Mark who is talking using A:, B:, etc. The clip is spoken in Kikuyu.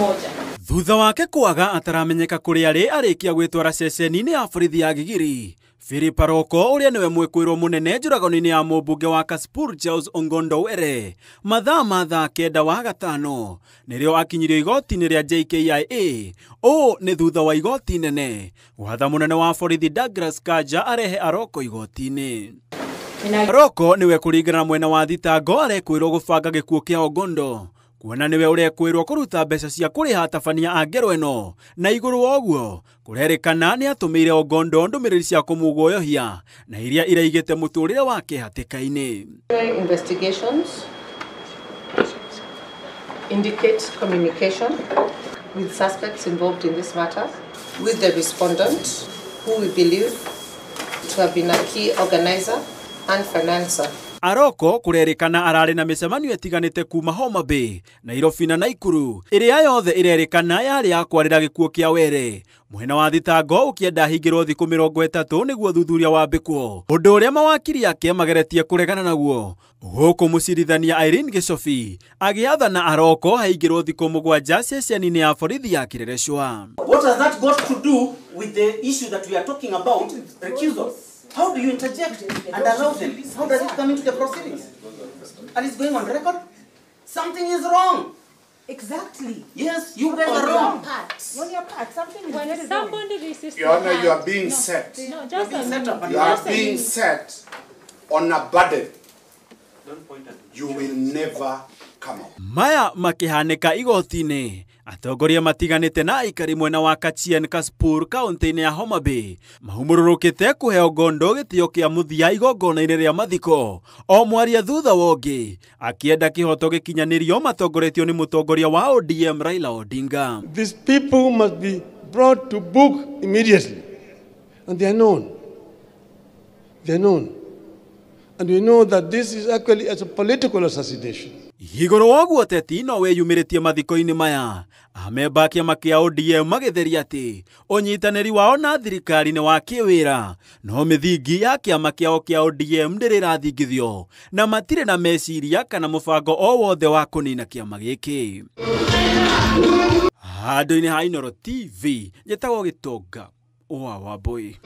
A: moja.
B: Thutha wake kwaga ataramenyeka kũrĩa arĩ arĩkia gwĩtwara ceceni-inĩ ya borithi ya Gigiri. Philip Aroko ũrĩa nĩwe mwĩkũĩrwo mũnene njũragano-inĩ ya mũmbunge wa Kasipul Charles Ong'ondo Were mathaa ma thaa 9 wa gatano nĩrĩo akinyirio igoti-inĩ rĩa JKIA. Ũũ nĩ thutha wa igoti nene gwatha mũnene wa borithi Douglas Kanja arehe Aroko igoti-inĩ. Aroko nĩwe kũringana na mwena wa thitango arekwĩrwo gũbanga gĩkuũ kĩa Ong'ondo kuona niwe urekwirwo kuruta mbeca cia kuriha atabania a ngero ĩno na igũrũ wa ũguo kũrerĩkana nĩ atũmĩire Ong'ondo ndũmĩrĩri cia kũmũguoyohia na iria iraigĩte mũtũrĩre wake hatĩka-inĩ.
C: Investigations indicate communication with suspects involved in this matter, with the respondent, who we believe to have been a key organizer and financer.
B: Aroko kurerĩkana ararĩ na mĩcemanio ĩtiganĩte kuma Homa Bay, Nairobi na Naikuru ĩrĩa yothe ĩrerĩkana yarĩ ya kwarĩra gĩkuũ kĩa Were. Mwena wa thitango ũkĩenda hingĩrwo thikũ 30 nĩguo thuthuria wambĩkwo, ũndũ ũrĩa mawakiri ake mageretie kũregana naguo, gũkũ mũcirithania Irene Gicobi agĩathana Aroko haingĩrwo thikũ 7 ceceni-inĩ ya borithi ya Kileleshwa.
D: What has that got to do with the issue that we are talking about, recusal? How do you interject and allow them? How does it come into the proceedings? And it's going on record? Something is wrong.
E: Exactly.
D: Yes, you guys are wrong.
E: On your part, something is
A: When
E: very wrong.
A: somebody resists,
F: Your Honor, you are being set.
A: No, just
D: You're being set up.
F: You are being set on a burden. You will never come out.
B: Maya makihanĩka igoti-inĩ atongoria matiganĩte na aikari mwena wa Kachien Kasipul kaunti-inĩ ya Homa Bay mahumũrũrũkĩte kũhe Ong'ondo gĩtĩo kĩa mũthia igongona-inĩ rĩa mathiko o mwaria thutha wa ũngĩ akĩenda kĩhoto gĩkinyanĩrio matongoretio nĩ mũtongoria wa ODM Raila Odinga.
G: These people must be brought to book immediately, and they are known. They are known. And we know that this is actually as a political assassination.
B: Igũrũ wa ũguo ũteti no wĩyumĩrĩtie mathiko-inĩ maya amemba a kĩama kĩa ODM magĩtheria atĩ ũnyitanĩri wao na thirikari nĩ wa kĩwĩra no mĩthingi ya kĩama kĩao kĩa ODM ndĩrĩ ĩrathingithio na matirĩ na meciria kana mũbango o wothe wa kũnina kĩama gĩkĩ. Handũ-inĩ ha Inooro TV njĩtagwo Gĩtonga wa Wambui.